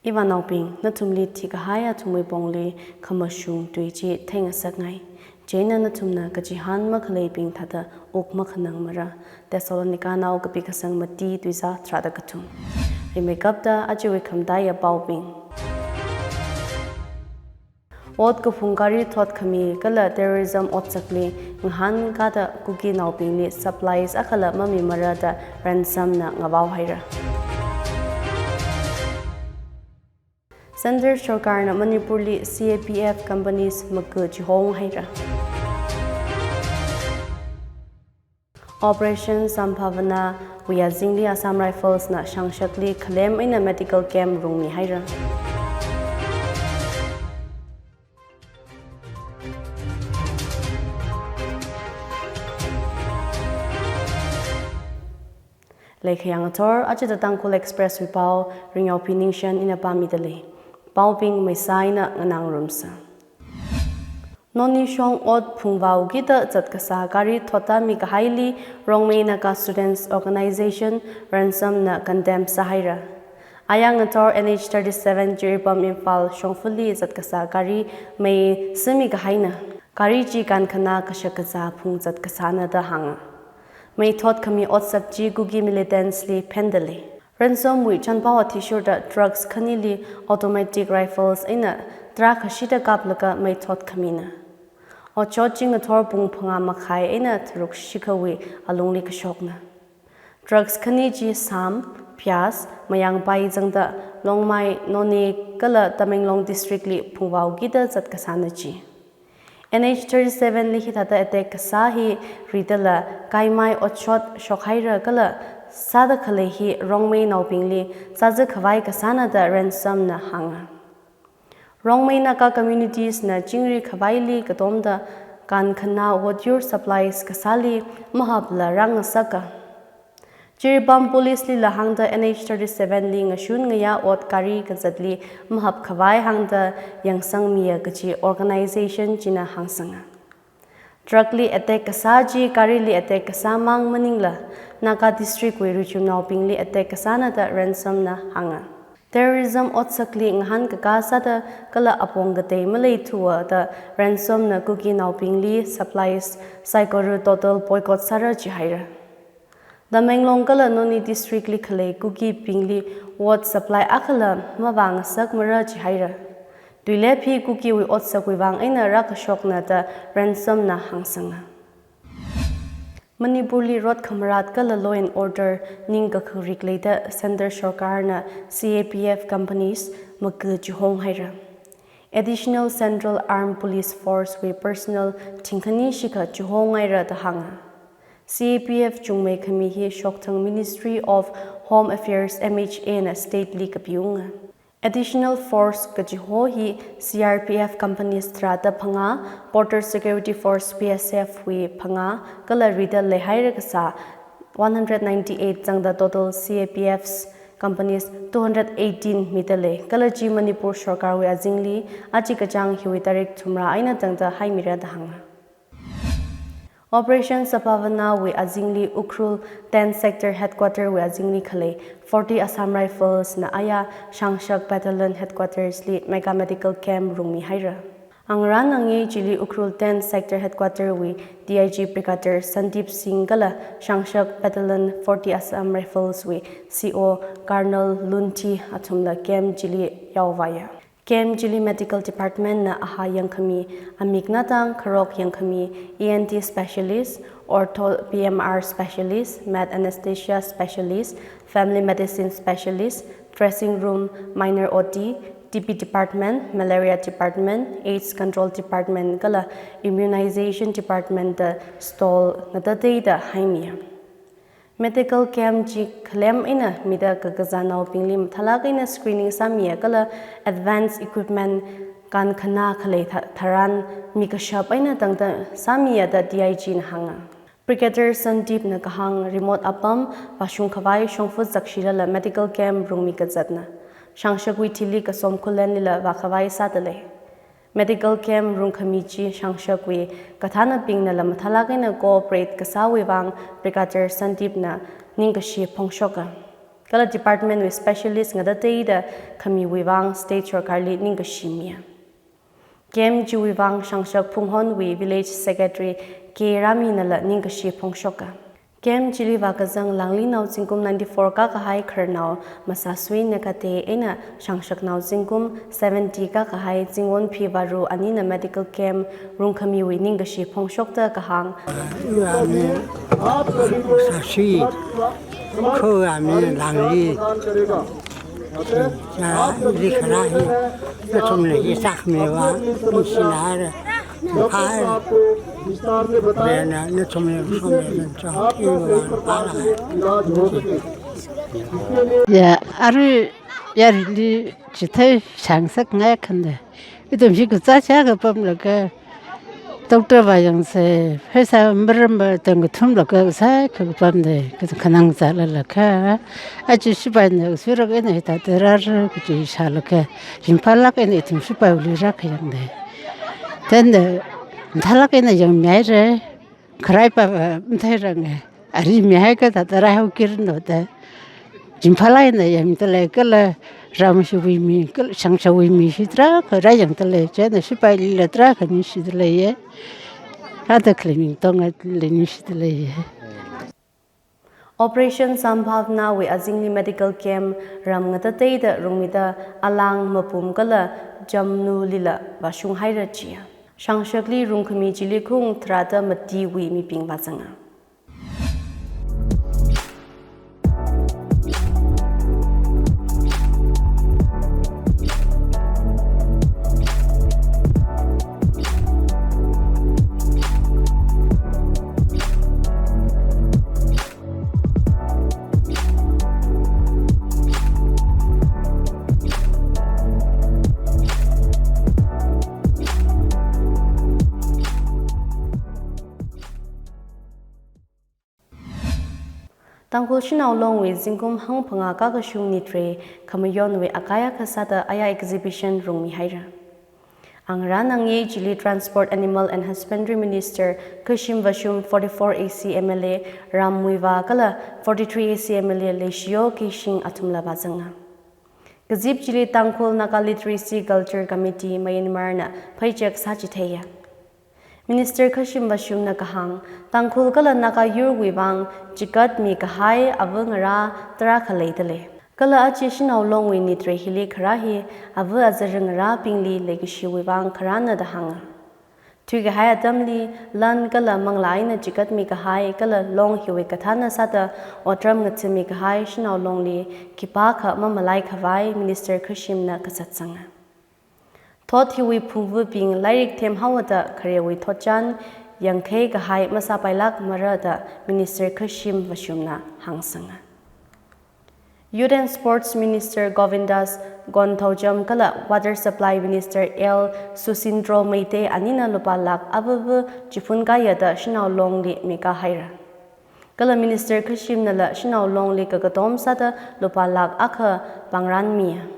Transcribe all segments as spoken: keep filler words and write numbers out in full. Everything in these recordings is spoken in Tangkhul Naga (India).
Ivānaobing, nathumli thikahai athumwui pongli khamashung tui chi theingasakngai. Chieina nathumna kachihān makhaleibing thāda wuk makhanangmara. Thessalonica nao kapi kasang mati tuizā tharāda kathum. Rimeikapta ajawui khamataiya paobing. Ot kaphung gari thot khami kala terrorism otsakli ngahānkada Kukinaobingli supplies akhala mamimara da Ransom na ngavao haira. Centre Sorkarna Manipurli C A P F companies maka chihong haira. Operation Sambhavana wui azingli Assam Rifles na Shangshakli khalem eina medical camp rungmi haira. Leikhayang athor, achida Tangkhul Express wui pao, Ringyao Pi Ningshen ina pāmida lei. Paobing maisā eina nganāngarumsa. Noney shong ot phungvao kida zatkasā gari thotda mikahaili Rongmei Naga Students Organization, Ransom na condemn sāhaira. Ayang athor N H thirty-seven Jiribam Imphal shongfali zatkasā gari mei simikahaina. Gari chi kankhana kashak kazā phungzat kasāna da hānga. Mei thot khami otsak chi Kuki militants li phenda lei. Ransom wui chanpao athishurda drugs khanili automatic rifles eina tarākha shida kaplaga mei thot khamina. Otshot chi ngathor pung phangā makhai eina tharuk shikhawui alungli kashokna. Drugs khani chi Sam, Pias, Mayangpai zangda Longmai, Noney kala Tamenglong district li phungvao kida zatkasāna chi. N H thirty-seven li hithāda attack kasā hi ridala kaimai otshot shokhaira kala sāda khalei hi Rongmeinaobingli sāza khavai kasāna da Ransom na hānga. Rongmei Naga communities na chingri khavaili katomda kankhana otyur supplies kasāli mahapla rāngasaka. Jiribam Police lila hāngda N H thirty-seven li ngashun ngayā ot gari kazatli mahap khavai hāngda yangsangmiya kachi organization china hāngsanga. Drug li attack kasā chi gari li attack kasā mang maningla, Naga district wui richumnaobingli attack kasāna da Ransom na hānga. Terrorism otsakli ngahānkakā sāda kala apong katei maleithuwa da Ransom na Kukinaobingli supplies saikora total boycott sāra jihaira. Tamenglong kala Noney district li khalei Kukibingli ot supply akhala mavāngasakmara jihaira. Tuilep hi Kukiwui otsakwui vang eina rākashokna da Ransom na hāngsanga. Manipurli rot khamarat kala law and order ningkakharik leida Centre Sorkarna C A P F companies maka chihong haira. Additional Central Armed Police Force wui personnel thingkhani shikha chihong haira da hānga. C A P F chungmei khami hi shokthang Ministry of Home Affairs, M H A na state li kapiunga. Additional force kachiho hi C R P F companies tharāda phangā, Border Security Force, B S F wui phangā, kala rida leihaira kasā one hundred ninety-eight zangda total C A P F's companies two hundred eighteen mida lei, kala chi Manipur Sorkarwui azingli achi kachāng hiwui tarik thumrā eina tangda haimira da hānga. Operation Sambhavana wui azingli Ukhrul ten Sector Headquarter wui azingli khalei forty Assam Rifles na aya Shangshak Battalion Headquarters li Mega Medical Camp rungmi haira. Angarān angye chili Ukhrul ten Sector Headquarter wui D I G Brigadier Sandeep Singh kala Shangshak Battalion forty Assam Rifles wui C O Colonel Lunthi athumla camp chili yaovāya. Camp chili medical department na ahā yangkhami, amik natang kharok yangkhami, E N T specialist, ortho P M R specialist, med anesthesia specialist, family medicine specialist, dressing room, minor O T, T B department, malaria department, AIDS control department kala immunization department da stall ngatateida haimiya. Medical camp chi khalem eina mida kakazānaobingli mathālāk eina screening sāmiya kala advanced equipment kankhana khalei tha-, tharan mikashap eina tangda sāmiya da D I G na hānga. Brigadier Sandeep na kahāng remote apam vāshung khavai shongfa zakshilala medical camp rungmi kazatna. Shangshakwui thili kasom khulenlila vākhavai sāda lei. Medical camp rungkhami chi Shangshakwui kathānabingnala mathālāk eina cooperate kasāwui vang Brigadier Sandeep na ningkashi phongshoka. Kala department wui specialist ngatateida khamiwui vang state sorkarli ningkashi miya. Camp chiwui vang shangshak phunghonwui Village Secretary K Rami nala ningkashi phongshoka. Camp chili vākazang Langli nao zingkum ninety-four kakahai khararnao Masasui Nakate eina shangshaknao zingkum seventy kakahai Zingwonphi Varu anina medical camp rungkhamiwui ningkashi phongshokta kahāng. Iwui aming Sasui, khawui aming Langli. Cha ili khara hi, nathumli hi sākhamiva, nishinara, phāra. Bena, nathumli somle mancho, iwui vang phāra. Ya, arui, yarili chithei shangsakngai khanda. Ithum hi kazā chā kapamlaga, doctor vāyangsa, pheisā maramva tangkathumlaga sākha kapamda, khanang zālalaga. Aja shipaina suirak eina hithāda rāra kaji shālaga, ringphālāk eina ithum shipaiwuili rākhayangda. Tangda, mathālāk eina yangmihaira, kharaipa va matheiranga. Ari mihai kathāda rāhaokirano da. Ringphālāk eina yangdalei kala ram hiwui mi, kala shangshawui mi hi tarākha rāyangdalei, chieina shipailila tarākha ningshidaleiya. Rāda khalei mi tongli ningshidaleiya. Operation Sambhavana wui azingli medical camp ram ngatateida rungmida alang, mapum kala jamnulila vāshunghaira jiya. Shangshakli rungkhami chili khaung tharāda matiwui mibing vāzanga. Tangkhul Shanao Longwui zingkum hangphangā kakashung nitrei khamayonwui akai akha sāda aya exhibition rungmihaira. Angarā nangye chili Transport, Animal and Husbandry Minister Khashim Vashum, forty-four A C M L A Ram Muivah kala forty-three A C M L A Leishiyo Keishing athumla vāzanga. Kazip chili Tangkhul Naga Literacy Culture Committee Myanmar na pheichek sāchitheiya. Minister Khashim Vashumna kahāng, Tangkhul kala Naga yurwui vang chikatmi kahai ava ngarā tarākha leidalei. Kala aja Shanao Longwui nitrei hili kharā hi ava azara ngarābingli leikashiwui vang kharāna da hānga. Thuikahai atamli lan kala manglā eina chikatmi kahai kala long hiwui kathāna sāda otram ngathami kahai Shanao Longli khipākha mamalai khavai Minister Khashimna kazatsanga. Thot hiwui phungvabing lairik themhaoda kharewui thotchan yangkhei kahai masāpailākmara da Minister Khashim Vashumna hāngsanga. Youth and Sports Minister Govindas Konthoujam kala Water Supply Minister L Susindro Meitei anina lupā lakh avava chiphun kayāda Shanao Longli mikāhaira. Kala Minister Khashimnala Shanao Longli kakatom sāda lupā lakh akha pangranmiya.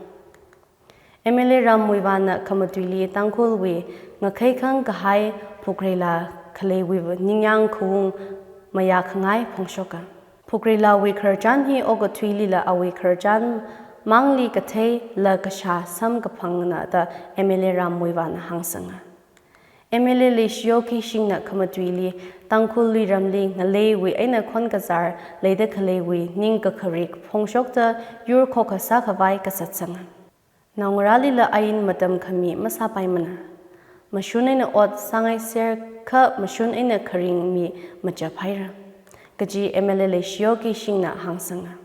M L A Ram Muivahna khamatuili Tangkhulwui ngakheikhang kahai phukreila khaleiwui ningyāng khaung mayākhangai phongshoka. Phukreilawui khararchan hi okathuilila awui khararchan mangli kathei la kashā samkaphangna da M L A Ram Muivahna hāngsanga. M L A Leishiyo Keishingna khamatuili Tangkhul luiramli ngaleiwui eina khonkazar leida khaleiwui ningkakharik phongshokta yur khokha sākhavai kazatsanga. Naongarālila ain matam khami masāpaimana. Mashun eina ot sāngaiser kha mashun eina kharing mi machaphaira, kaji M L A Leishiyo Keishingna hāngsanga.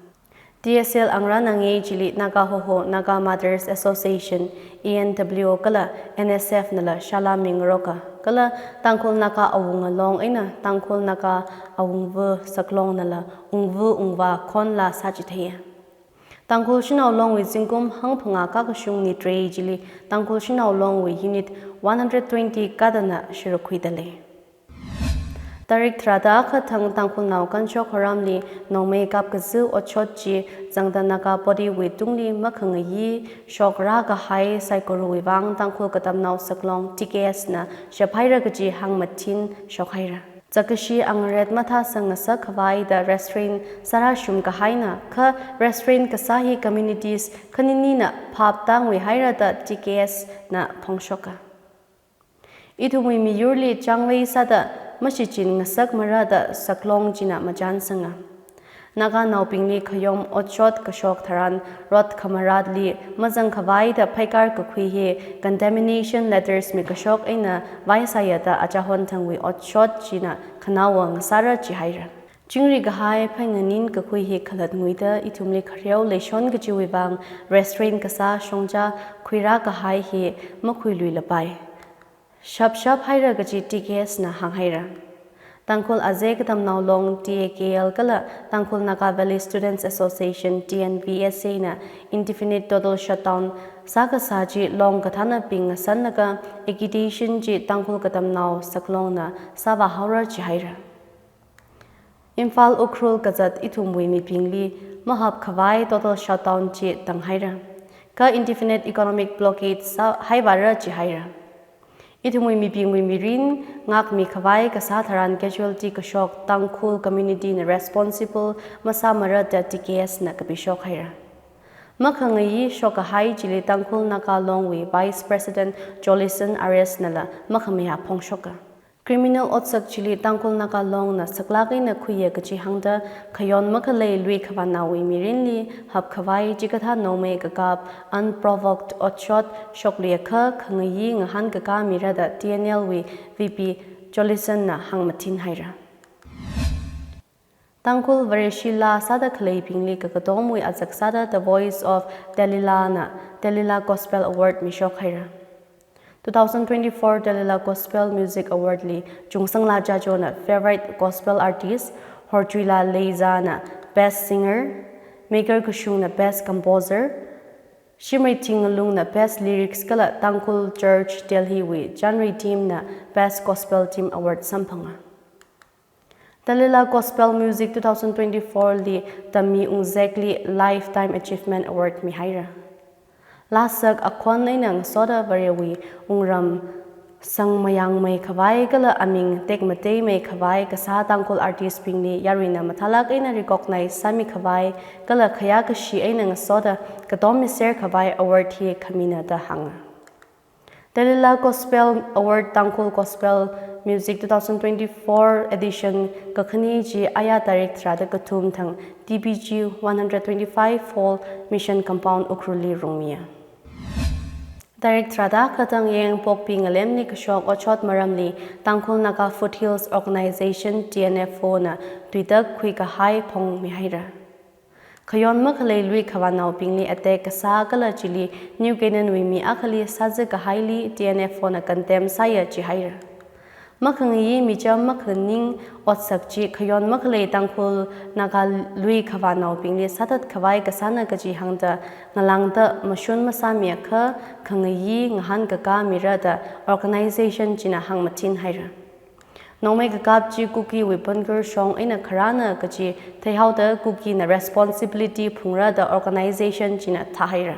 T S L angarā nangye chili Naga Hoho, Naga Mothers Association, E N W O kala N S F nala shala mingaroka, kala Tangkhul Naga Awunga Long eina Tangkhul Naga Awungva Saklongnala ungva ungvā khonla sāchitheiya. Tangkhul Shanao Longwui zingkum hangphangā kakashung nitrei chili Tangkhul Shanao Longwui unit one hundred twenty kadana shurukhuidalei. Tarik tharāda akha thang Tangkhulnao kanshok horamli nongmei kapkaza otshot chi zangda Naga body wui tungli makhangayi shokrakahai saikorawui vang Tangkhul Katamnao Saklong T K S na shaphaira kaji hāngmathin shokhaira. Zakkashi angaret mathāsang ngasak khavai da restraint sārāshum kahaina, kha restraint kasā hi communities khaninina phap tāngwui haira da T K S na phongshoka. Ithumwui miyurli changvei sāda mashichin ngasak mara da saklong china machānsanga. Naganaobingli khayom otshot kashok tharan rot khamaratli mazang khavai da phaikar kakhui hi contamination letters mikashok eina vaisāya da achahon thangwui otshot china khanaowa ngasāra jihaira. Chingri kahai phainganin kakhui hi khalatnguida ithumli khareo leishon kachiwui vang restraint kasā shongja khuirā kahai hi makhuiluilapai. Shapshap haira kaji T K S na hānghaira. Tangkhul Azei Katamnao Long, T A K L kala Tangkhul Naga Valley Students Association, T N V S A na indefinite total shutdown sākasā chi long kathānabing ngasanlaga agitation chi Tangkhul Katamnao Saklongna sāvāhaora jihaira. Imphal Ukhrul kazat ithumwui mibingli mahap khavai total shutdown chi tanghaira. Kha indefinite economic blockade sā haivāra jihaira. Ithumwui mibingwui mirin ngakmi khavai kasā tharan casualty kashok Tangkhul community na responsible masāmara da T K S na kapishok haira. Makhangayi shok kahai chili Tangkhul Naga Longwui Vice President Jolison R S nala makhamayā phongshoka. Criminal otsak chili Tangkhul Naga Longna saklak eina khuiya kaji hāngda khayon makhalei lui khavānaowui mirinli hap khavai chikathā nongmei kakap unprovoked otshot shokluiakha khangayi ngahānkakā mira da T N L wui V P Jolison na hāngmathin haira. Tangkhul Vareshi laa sāda khaleibingli kakatomwui azak sāda The Voice of Delilah na Delilah Gospel Award mishok haira. Two thousand twenty-four Delilah Gospel Music Award li Chungsanglaa Jajo na Favorite Gospel Artist, Horchuilaa Leiza na Best Singer, Maker Kashung na Best Composer, Shimrei Thingalung na Best Lyrics kala Tangkhul Church Delhi wui Chanrei Team na Best Gospel Team Award samphanga. Delilah Gospel Music two thousand twenty-four li tammi ungzekli Lifetime Achievement Award mihaira. Laasak akhon eina ngasoda Varewui wungram sangmayangmei khavai kala aming tekmateimei khavai kasā Tangkhul artist bingli yaruina mathālak eina recognize sāmi khavai kala khayā kashi eina ngasoda katom miser khavai award hi khamina da hānga. Delilah Gospel Award Tangkhul Gospel Music two thousand twenty-four edition kakhane chi aya tarik tharāda kathum thang T B G one hundred twenty-five Hall Mission Compound Ukhrulli rungmiya. Tarik tharāda khatang Yaingpokpi ngalemli kashok otshot maramli Tangkhul Naga Foothills Organization, T N F O na tuitak khuikahai phongmihaira. Khayon makhalei lui khavānaobingli attack kasā kala chili New Canaan wui mi akhali sāzā kahaili T N F O na condemn sāya jihaira. Makhangayi micham makhaning otsak chi khayon makhalei Tangkhul Naga lui khavānaobingli sāthat khavai kasāna kaji hāngda ngalāngda mashun masāmiakha khangayi ngahānkakā mira da organization china hāngmathin haira. Nongmei kakap chi Kukiwui pankur shong eina kharāna kaji theihaoda Kukina responsibility phungra da organization china thāhaira.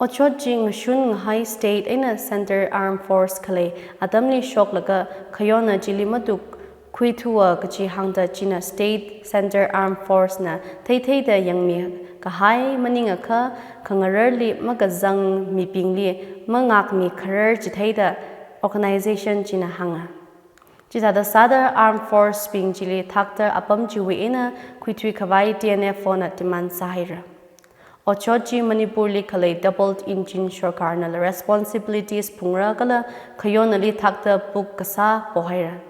Otshot chi ngashun ngahai state eina centre armed force khalei atamli shoklaga khayonna chili matuk khuithuwa kaji hāngda china state centre armed force na theitheida yangmi kahai maningakha khangararli makazang mibingli mangakmi kharar chitheida organization china hānga. Chithāda sāda armed force bing chili thakta apam chiwui eina khuithui khavai T N F O na demand sāhaira. Otshot chi Manipurli khalei double engine sorkarnala responsibilities phungra kala khayonnali thakta puk kasā pohaira.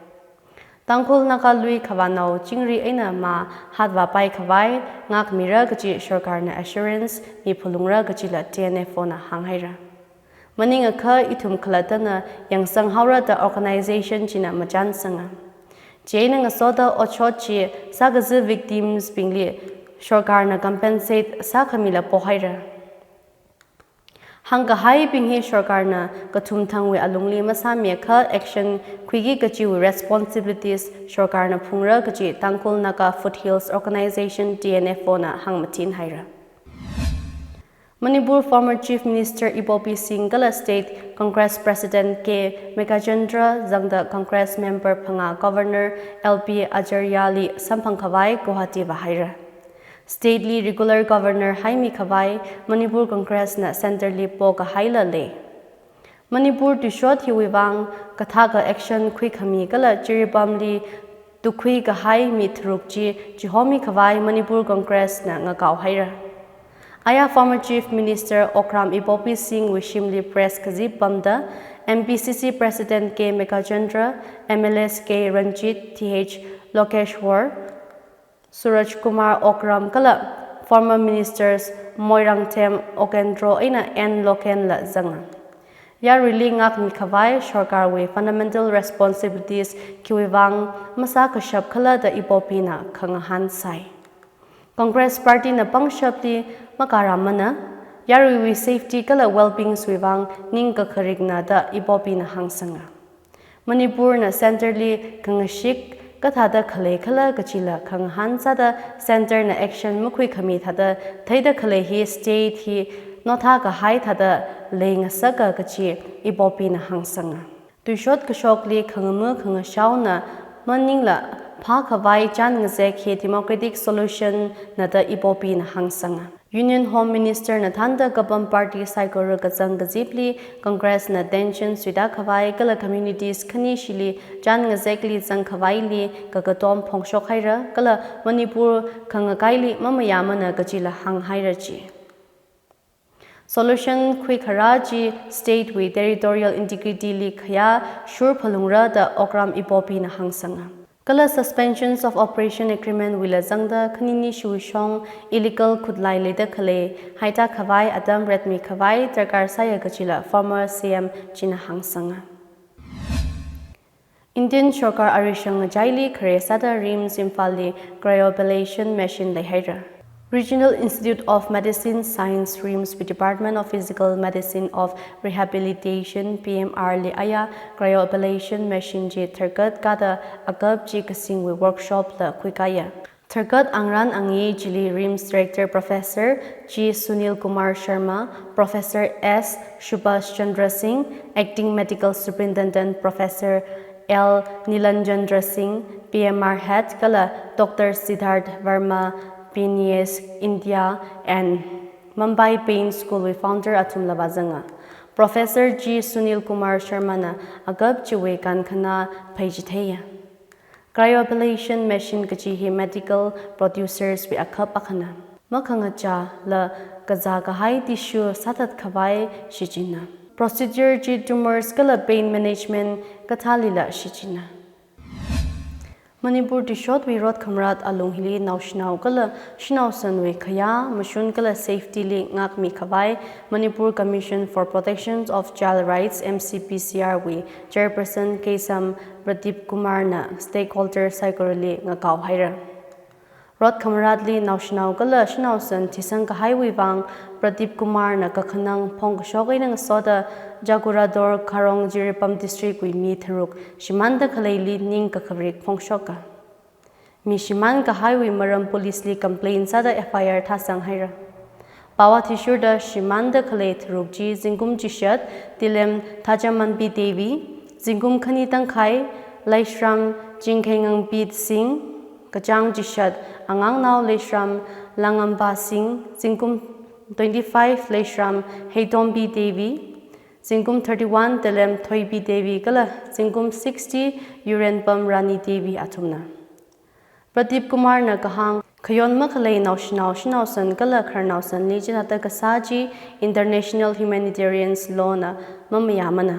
Tangkhul Naga lui khavānao chingri eina mā hatvāpai khavai ngakmira kaji sorkarna assurance miphalungra kajila T N F O na hānghaira. Maningakha ithum khalattana yangsanghaora da organization china machānsanga. Chieina ngasoda otshot chi sākazā victims bingli sorkarna compensate sākhamila pohaira. Hāngkahaibing hi sorkarna kathum thangwui alungli masāmiakha action khuiki kajiwui responsibilities sorkarna phungra kaji Tangkhul Naga Foothills Organization, T N F O na hāngmathin haira. Manipur former Chief Minister Ibopi Singh kala State Congress President K Meghachandra zangda Congress member phangā Governor L P Acharya li samphang khavai Guwahati vāhaira. State li regular governor haimi khavai Manipur Congress na Centre li pokahaila lei. Manipur tuishot hiwui vang kathākha action khuikhami kala Jiribam li tukhui kahai mi tharuk chi chihomi khavai Manipur Congress na ngakao haira. Aya former Chief Minister Okram Ibopi Singh wui shimli press kazip pamda M P C C President K Meghachandra, M L As K Ranjit, Th Lokeshwar, Suraj Kumar Okram kala former ministers Moirangthem Okendro eina N Loken la zanga. Yaruili ngakmi khavai sorkar wui fundamental responsibilities khiwui vang masā kashap khala da Ibopi na khangahān sai. Congress Party na pangshapli makaramana, yaruiwui safety kala well-beings wui vang ning kakharikna da Ibopi na hāngsanga. Manipur na Centre li khangashik kathāda khalei khala kachila khangahān sāda Centre na action makhui khami thāda theida khalei hi state hi notha kahai thāda leingasaka kachi Ibopi na hāngsanga. Tuishot kashokli khangama khangashaona maningla phākhavai chān ngazek hi democratic solution na da Ibopi na hāngsanga. Union Home Minister na thānda kapam party saikora kazang kazipli Congress na tension suida khavai kala communities khani shili chān ngazekli zang khavaili kakatom phongshok haira kala Manipur khangakaili mamayāmana kachila hāng haira chi. Solution khuikhara chi state wui territorial integrity li khayā shur phalungra da Okram Ibopi na hāngsanga. Kala Suspensions of Operation Agreement wuila zangda khanini shuishong illegal khutlai leida khalei haida khavai atam retmi khavai darkar sāya kachila former C M china hāngsanga. Indian sorkar arishang ngachaili khare sāda RIMS Imphal li cryoablation machine leihaira. Regional Institute of Medicine Science RIMS wui Department of Physical Medicine of Rehabilitation P M R li aya cryoablation machine chi tharkat kada akap chi kasingwui workshop la khuikaya. Tharkat angran angi chili RIMS Director Professor G Sunil Kumar Sharma, Professor S Subhash Chandra Singh, Acting Medical Superintendent Professor L Nilanjendra Singh, P M R Head kala Doctor Siddharth Verma, P N I S India and Mumbai Pain School wui founder athumla vāzanga. Professor G Sunil Kumar Sharma na akap chiwui kankhana pheichitheiya. Cryoablation machine kachi hi medical producers wui akhap akhana. Makhangachāla kazā kahai tissue sāthat khavai shichinna. Procedure chi tumors kala pain management kathālila shichinna. Manipur tuishotwui rot khamrat alung hili naoshinao kala shanaosanwui khayā, mashun kala safety li ngakmi khavai Manipur Commission for Protection of Child Rights M C P C R wui Chairperson Keisham Pradeep Kumar na stakeholder saikorali ngakao haira. Rot khamratli naoshinao kala shanaosan thisang kahaiwui vang Pradeep Kumar na kakhanang phongkashok eina ngasoda Jagorator Kharong Jiribam District wui mi tharuk shimānda khaleili ning kakharik phongshoka. Mi shimān kahaiwui maram police li complaint sāda F I R thāsang haira. Pao athishurda shimānda khalei tharuk chi zingkum chishat, Tilem Thajamanbi Devi, zingkum khani tangkhai, Leishram Chingkheingangbit Singh, kachāng chishat, Angangnao Leishram Langamba Singh, zingkum twenty five Leishram Heitombi Devi, zingkum thirty one Tilem Thoibi Devi kala zingkum sixty Urenpam Rani Devi athumna. Pradeep Kumar na kahāng, khayon makhalei naoshinao shanaosan kala khararnaosanli chithāda kasā chi International Humanitarian Law na mamayāmana.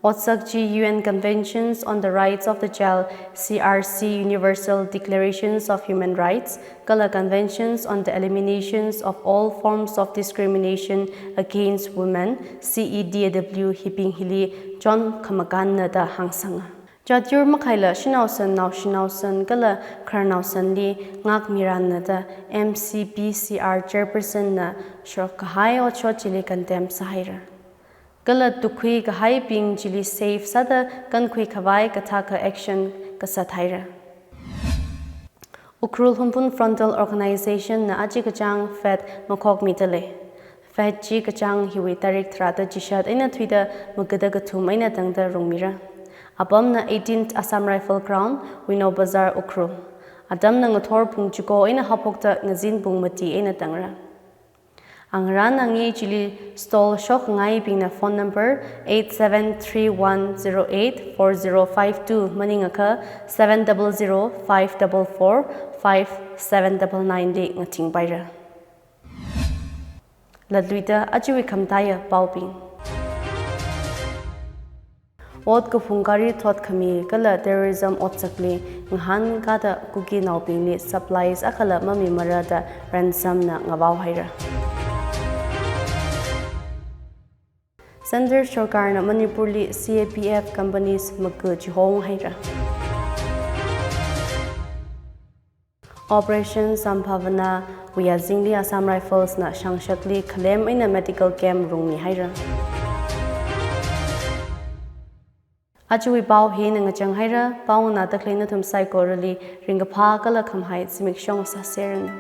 Otsak chi U N Conventions on the Rights of the Child, C R C, Universal Declarations of Human Rights, kala Conventions on the Eliminations of All Forms of Discrimination Against Women, C E D A W, hibing hili chon khamakānna da hāngsanga. Jatiyur makhaila shanaosan naoshinaosan kala khararnaosanli ngakmiranna da M C P C R chairperson na shokkahai otshot chili condemn sāhaira. Kala tukhui kahaibing chili safe sāda kankhui khavai kathākha action kasat haira. Ukhrul Hunphun Frontal Organization na achi kachāng fete makhokmida lei. Vahet chi kachāng hiwui tarik tharāda chishat eina thuida magada kathum eina tangda rungmira. Apamna eighteenth Assam Rifle Ground, Wino Bazar, Ukhrul. Atamna ngathor pung chiko eina haophokda ngazin pung mati eina tangra. Angarān angyi chili stall shokngaibingna phone number eight seven three one zero eight four zero five two maningakha seven double zero five double four five seven double nine li ngathingpaira. Latluida ajawui khamataiya paobing. Ot kaphung gari thot khami kala terrorism otsakli ngahānkada Kukinaobingli supplies akhala mamimara da Ransom na ngavao haira. Centre Sarkarna Manipurli C A P F companies maga chihong haira. Operation Sambhavana wui azingli Assam Rifles na Shangshakli khalem eina medical camp rungmi haira. Ajawui pao hina ngachang haira, pao nganāda khalei nathum saikorali ringkaphā kala khamahai zimiksho sāseranu.